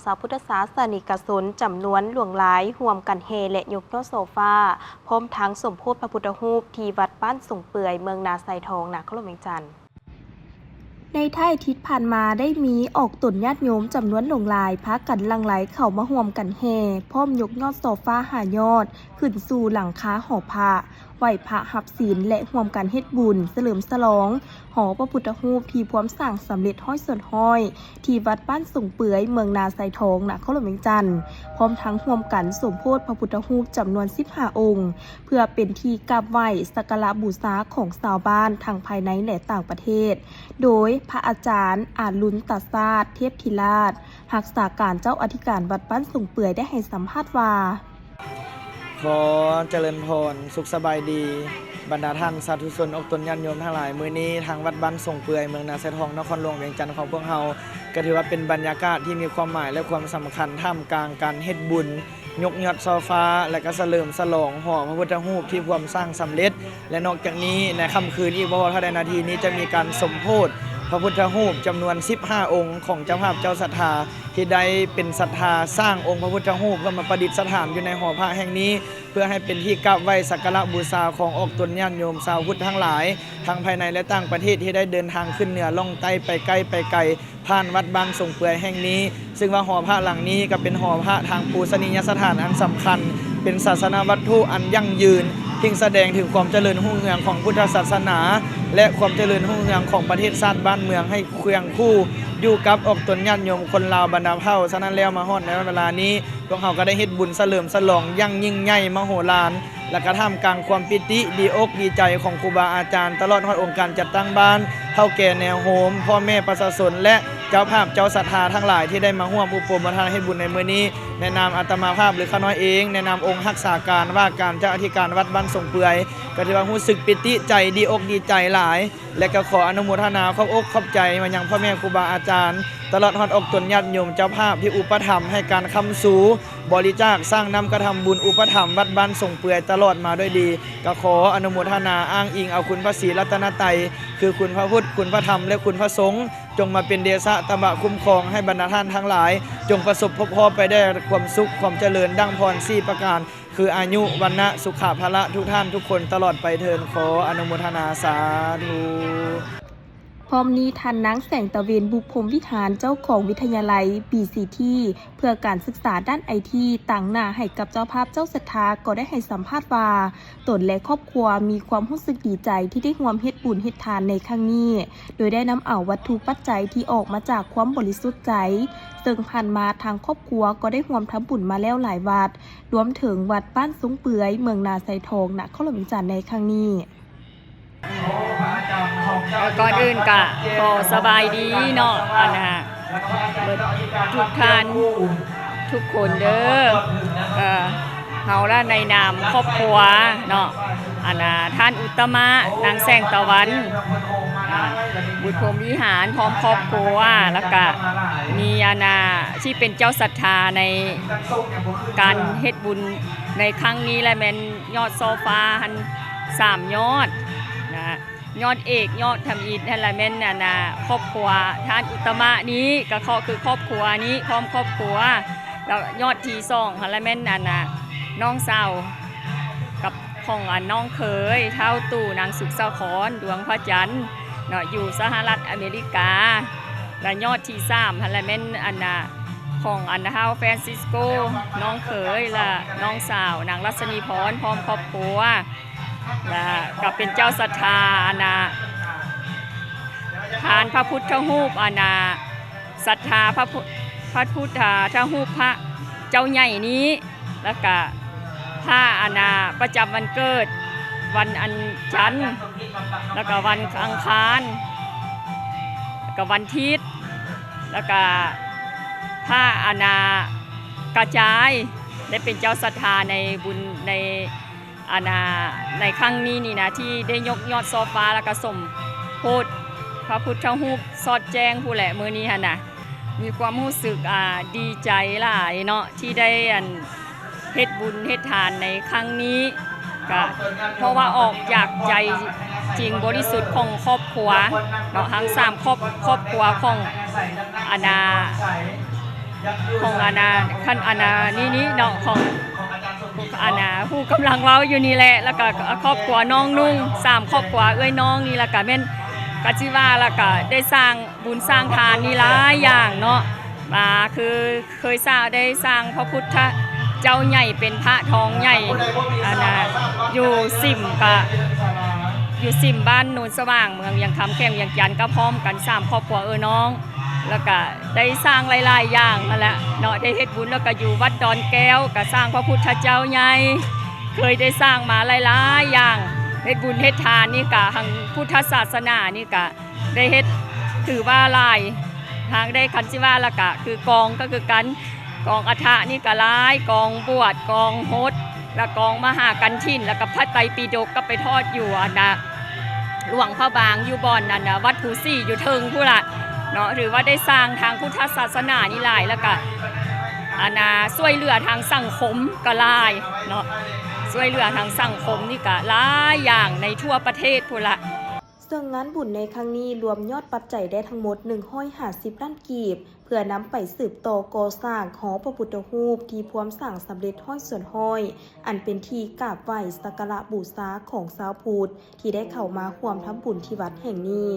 ຊາວພຸດທະສາສະນິກະຊົນຈຳນວນຫຼວງຫຼາຍ ຮ່ວມກັນແຫ່ ແລະ ຍົກຍອດໂຊຟາ ພ້ອມທັງສົມໂພດພະພຸດທະຮູບທີ່ວັດບ້ານສົງເປືອຍ ເມືອງນາຊາຍທອງ ນະຄອນຫຼວງວຽງຈັນ. ໃນທ້າຍທິດຜ່ານມາ ໄດ້ມີອອກຕົນຍາດໂຍມຈຳນວນຫຼວງຫຼາຍ ພາກັນຫຼັ່ງໄຫຼເຂົ້າມາຮ່ວມກັນແຫ່ ພ້ອມຍົກຍອດໂຊຟາຫ້າຍອດ ຂຶ້ນສູ່ຫຼັງຄາຫໍພະ ໄຫວ້ພະຮັບສິນ ແລະ ຮ່ວມກັນເຮັດບຸນສະເຫຼີມສະຫຼອງຫໍພະພຸດທະຮູບທີ່ພວມສ້າງສຳເລັດຮ້ອຍສ່ວນຮ້ອຍ ທີ່ວັດບ້ານສົງເປືອຍ ເມືອງນາຊາຍທອງ ນະຄອນຫຼວງວຽງຈັນ, ພ້ອມທັງຮ່ວມກັນສົມໂພດພະພຸດທະຮູບຈຳນວນສິບຫ້າອົງ ເພື່ອເປັນທີ່ກາບໄຫວ້ສັກກາລະບູຊາຂອງຊາວບ້ານທັງພາຍໃນ ແລະ ຕ່າງປະເທດ, ໂດຍພະອາຈານອາລຸນຕາຊາດ ເທບທິລາດ ຮັກສາການເຈົ້າອະທິການວັດບ້ານສົງເປືອຍ ໄດ້ໃຫ້ສຳພາດວ່າ. ຂໍຈະເລີນພອນ ສຸກສະບາຍດີ ບັນດາທ່ານສາທຸຊົນອອກຕົນຍາດໂຍມທັງຫຼາຍ, ມື້ນີ້ທາງວັດບ້ານສົງເປືອຍ ເມືອງນາຊາຍທອງ ນະຄອນຫຼວງວຽງຈັນຂອງພວກເຮົາ ກໍຖືວ່າເປັນບັນຍາກາດທີ່ມີຄວາມໝາຍ ແລະ ຄວາມສຳຄັນ ທ່າມກາງການເຮັດບຸນ ຍົກຍອດໂຊຟາ ແລະ ກະສະເຫຼີມສະຫຼອງຫໍພະພຸດທະຮູບທີ່ພວມສ້າງສຳເລັດ ແລະ ນອກຈາກນີ້ໃນຄ່ຳຄືນອີກບໍ່ພໍເທົ່າໃດນາທີນີ້ ຈະມີການສົມໂພດພະພຸດທະຮູບຈຳນວນສິບຫ້າອົງ ຂອງເຈົ້າພາບເຈົ້າສັດທາ ທີ່ໄດ້ເປັນສັດທາສ້າງອົງພະພຸດທະຮູບ ເພື່ອມາປະດິດສະຖານຢູ່ໃນຫໍພະແຫ່ງນີ້ ເພື່ອໃຫ້ເປັນທີ່ກາບໄຫວ້ສັກກາລະບູຊາຂອງອອກຕົນຍາດໂຍມຊາວພຸດທັງຫຼາຍ ທັງພາຍໃນ ແລະ ຕ່າງປະເທດ ທີ່ໄດ້ເດີນທາງຂຶ້ນເໜືອລ່ອງໃຕ້ ໄປໃກ້ໄປໄກ ຜ່ານວັດບ້ານສົງເປືອຍແຫ່ງນີ້, ເຊິ່ງວ່າຫໍພະຫຼັງນີ້ກໍເປັນຫໍພະທາງປູຊະນີຍະສະຖານອັນສຳຄັນ, ເປັນສາສະນະວັດຖຸອັນຢັ້ງຢືນ, ທີ່ສະແດງເຖິງຄວາມຈະເລີນຮຸ່ງເຮືອງຂອງພຸດທະສາສະໜາ ແລະ ຄວາມຈະເລີນຮຸ່ງເຮືອງຂອງປະເທດຊາດບ້ານເມືອງໃຫ້ຄຽງຄູ່ຢູ່ກັບອອກຕົນຍາດໂຍມຄົນລາວບັນດາເຜົ່າ. ສະນັ້ນແລ້ວ ມາຮອດໃນເວລານີ້ ພວກເຮົາກໍໄດ້ເຮັດບຸນສະເຫຼີມສະຫຼອງຢ່າງຍິ່ງໃຫຍ່ມະໂຫລານ ແລະ ກະທ່າມກາງຄວາມປີຕິດີອົກດີໃຈຂອງຄູບາອາຈານ ຕະຫຼອດຮອດອົງການຈັດຕັ້ງບ້ານ, ເຖົ້າແກ່ແນວໂຮມ, ພໍ່ແມ່ປະຊາຊົນ ແລະ ເຈົ້າພາບເຈົ້າສັດທາທັງຫຼາຍທີ່ໄດ້ມາຮ່ວມອຸປະໂມທະນາເຮັດບຸນໃນມື້ນີ້. ໃນນາມອາດຕະມາພາບ ຫຼື ຂ້ານ້ອຍເອງ, ໃນນາມອົງຮັກສາການວ່າການເຈົ້າອະທິການວັດບ້ານສົງເປືອຍ ກໍຖືວ່າຮູ້ສຶກປີຕິໃຈ ດີອົກດີໃຈຫຼາຍ ແລະ ກໍຂໍອະນຸໂມທະນາຂອບອົກຂອບໃຈມາຍັງພໍ່ແມ່ຄູບາອາຈານ ຕະຫຼອດຮອດອອກຕົນຍາດໂຍມເຈົ້າພາບທີ່ອຸປະຖຳໃຫ້ການຄ້ຳຊູ ບໍລິຈາກ ສ້າງນ້ຳກະທຳບຸນ ອຸປະຖຳວັດບ້ານສົງເປືອຍຕະຫຼອດມາດ້ວຍດີ. ກໍຂໍອະນຸໂມທະນາອ້າງອີງເອົາຄຸນພະສີລັດຕະນະໄຕ ຄືຄຸນພະພຸດ, ຄຸນພະທຳ ແລະ ຄຸນພະສົງ ຈົ່ງມາເປັນເດຊະຕະບະຄຸ້ມຄອງໃຫ້ບັນດາທ່ານທັງຫຼາຍ ຈົ່ງປະສົບພົບພໍ້ໄປໄດ້ຄວາມສຸກຄວາມຈະເລີນ ດັ່ງພອນສີ່ປະການ ຄືອາຍຸ ວັນນະ ສຸຂະ ພະລະ ທຸກທ່ານທຸກຄົນຕະຫຼອດໄປເທີ້ນ. ຂໍອະນຸໂມທະນາ ສາທຸ. ພ້ອມນີ້ ທ່ານນາງ ແສງຕາເວັນ ບຸບພົມວິຫານ ເຈົ້າຂອງວິທະຍາໄລ ບີຊີທີ ເພື່ອການສຶກສາດ້ານໄອທີ ຕາງໜ້າໃຫ້ກັບເຈົ້າພາບເຈົ້າສັດທາ ກໍໄດ້ໃຫ້ສຳພາດວ່າ ຕົນ ແລະ ຄອບຄົວມີຄວາມຮູ້ສຶກດີໃຈທີ່ໄດ້ຮ່ວມເຮັດບຸນເຮັດທານໃນຄັ້ງນີ້ ໂດຍໄດ້ນຳເອົາວັດຖຸປັດໄຈທີ່ອອກມາຈາກຄວາມບໍລິສຸດໃຈ, ເຊິ່ງຜ່ານມາທາງຄອບຄົວກໍໄດ້ຮ່ວມທຳບຸນມາແລ້ວຫຼາຍວັດ, ລວມເຖິງວັດບ້ານສົງເປືອຍ ເມືອງນາຊາຍທອງ ນະຄອນຫຼວງວຽງຈັນໃນຄັ້ງນີ້. ກ່ອນອື່ນກະຂໍສະບາຍດີເນາະ ອັນນ່າ ເບິດທຸກທ່ານທຸກຄົນເດີ. ເອີ ເຮົາລະໃນນາມຄອບຄົວເນາະ ອັນນ່າ ທ່ານອຸດຕະມະ ນາງແສງຕາວັນ ອ່າ ບຸດພົມວິຫານ ພ້ອມຄອບຄົວ ແລ້ວກະມີ ອັນນ່າ ທີ່ເປັນເຈົ້າສັດທາໃນການເຮັດບຸນໃນຄັ້ງນີ້ ແລະ ແມ່ນຍອດໂຊຟາຫັ້ນສາມຍອດນະ. ຍອດເອກ ຍອດທຳອິດຫັ້ນລະແມ່ນ ອັນນ່າ ຄອບຄົວທ່ານອຸດຕະມະນີ້ ກະເຄາະຄືຄອບຄົວນີ້ ພ້ອມຄອບຄົວ ແລ້ວຍອດທີສອງຫັ້ນລະແມ່ນ ອັນນ່າ ນ້ອງສາວກັບຂອງ ອັນ ນ້ອງເຂີຍ ທ້າວຕູ້ ນາງສຸກສາຄອນ ດວງພະຈັນເນາະ ຢູ່ສະຫະລັດອາເມລິກາ ແລະ ຍອດທີສາມຫັ້ນລະແມ່ນ ອັນນ່າ ຂອງ ອັນ ທ້າວແຟຣນຊິສໂກ ນ້ອງເຂີຍ ແລະ ນ້ອງສາວ ນາງລັດສະນີພອນ ພ້ອມຄອບຄົວ. ລະກະເປັນເຈົ້າສັດທາ ອັນນ່າ ທານພະພຸດທະຮູບ ອັນນ່າ ສັດທາພະພຸ ພະພຸດທະຮູບພະເຈົ້າໃຫຍ່ນີ້ ລະກະພະ ອັນນ່າ ປະຈຳວັນເກີດ ວັນອັນຈັນ ລະກະວັນອັງຄານ ລະກະວັນທິດ ລະກະພະ ອັນນ່າ ກະຈາຍ ໄດ້ເປັນເຈົ້າສັດທາໃນບຸນ ໃນ ອັນນ່າ ໃນຄັ້ງນີ້ນີ້ນະ ທີ່ໄດ້ຍົກຍອດໂຊຟາ ແລ້ວກະສົມໂພດພະພຸດທະຮູບສອດແຈ້ງພຸ້ນແຫຼະ ມື້ນີ້ຫັ້ນນະ ມີຄວາມຮູ້ສຶກ ອ່າ ດີໃຈຫຼາຍເນາະ ທີ່ໄດ້ ອັນ ເຮັດບຸນເຮັດທານໃນຄັ້ງນີ້ ກະເພາະວ່າອອກຈາກໃຈຈິງບໍລິສຸດຂອງຄອບຄົວເນາະ ທັງສາມຄອບ ຄອບຄົວຂອງ ອັນນ່າ ຂອງອັນນ່າ ຄັນອັນນ່ານີ້ນີ້ເນາະ ຂອງອັນນ່າ ຜູ້ກຳລັງເວົ້າຢູ່ນີ້ແຫຼະ ແລ້ວກໍຄອບຄົວນ້ອງນຸ່ງ ສາມຄອບຄົວເອື້ອຍນ້ອງນີ້ ແລ້ວກໍແມ່ນ ກໍຊິວ່າ ແລ້ວກໍໄດ້ສ້າງບຸນສ້າງທານນີ້ຫຼາຍຢ່າງເນາະ ວ່າຄືເຄີຍສ້າງ ໄດ້ສ້າງພະພຸດທະເຈົ້າໃຫຍ່ເປັນພະທອງໃຫຍ່ ອັນນ່າ ຢູ່ສິມ ກະຢູ່ສິມບ້ານໂນນສະຫວ່າງ ເມືອງວຽງຄຳ ແຂວງວຽງຈັນ ກໍພ້ອມກັນສາມຄອບຄົວເອື້ອຍນ້ອງ ແລ້ວກະໄດ້ສ້າງຫຼາຍໆຢ່າງຫັ້ນແຫຼະເນາະ ໄດ້ເຮັດບຸນ ແລ້ວກະຢູ່ວັດດອນແກ້ວ ກະສ້າງພະພຸດທະເຈົ້າໃຫຍ່ ເຄີຍໄດ້ສ້າງມາຫຼາຍໆຢ່າງ ເຮັດບຸນເຮັດທານນີ້ກະ ທາງພຸດທະສາສະໜານີ້ກະໄດ້ເຮັດ ຖືວ່າຫຼາຍ ທາງໄດ້ ຄັນຊິວ່າລະກະຄືກອງກໍຄືກັນ ກອງອັດຖະນີ້ກະຫຼາຍ ກອງບວດ ກອງຫົດ ແລະກອງມະຫາກັນຖິນ ແລະກະພະໄຕປິດົກ ກໍໄປທອດຢູ່ອັນນ່າ ຫຼວງພະບາງ ຢູ່ບ່ອນອັນນ່າ ວັດພູສີຢູ່ເທິງພຸ້ນລະເນາະ ຖືວ່າໄດ້ສ້າງທາງພຸດທະສາສະໜານີ້ຫຼາຍ ແລະກະອັນນ່າ ຊ່ວຍເຫຼືອທາງສັງຄົມກໍຫຼາຍເນາະ ຊ່ວຍເຫຼືອທາງສັງຄົມນີ້ກະຫຼາຍຢ່າງໃນທົ່ວປະເທດພຸ້ນລະ. ເຊິ່ງງານບຸນໃນຄັ້ງນີ້ລວມຍອດປັດໄຈໄດ້ທັງໝົດໜຶ່ງຮ້ອຍຫ້າສິບລ້ານກີບ ເພື່ອນຳໄປສືບຕໍ່ກໍ່ສ້າງຫໍພະພຸດທະຮູບທີ່ພວມສ້າງສຳເລັດຮ້ອຍສ່ວນຮ້ອຍ ອັນເປັນທີ່ກາບໄຫວ້ສັກກາລະບູຊາຂອງຊາວພຸດທີ່ໄດ້ເຂົ້າມາຮ່ວມທຳບຸນທີ່ວັດແຫ່ງນີ້.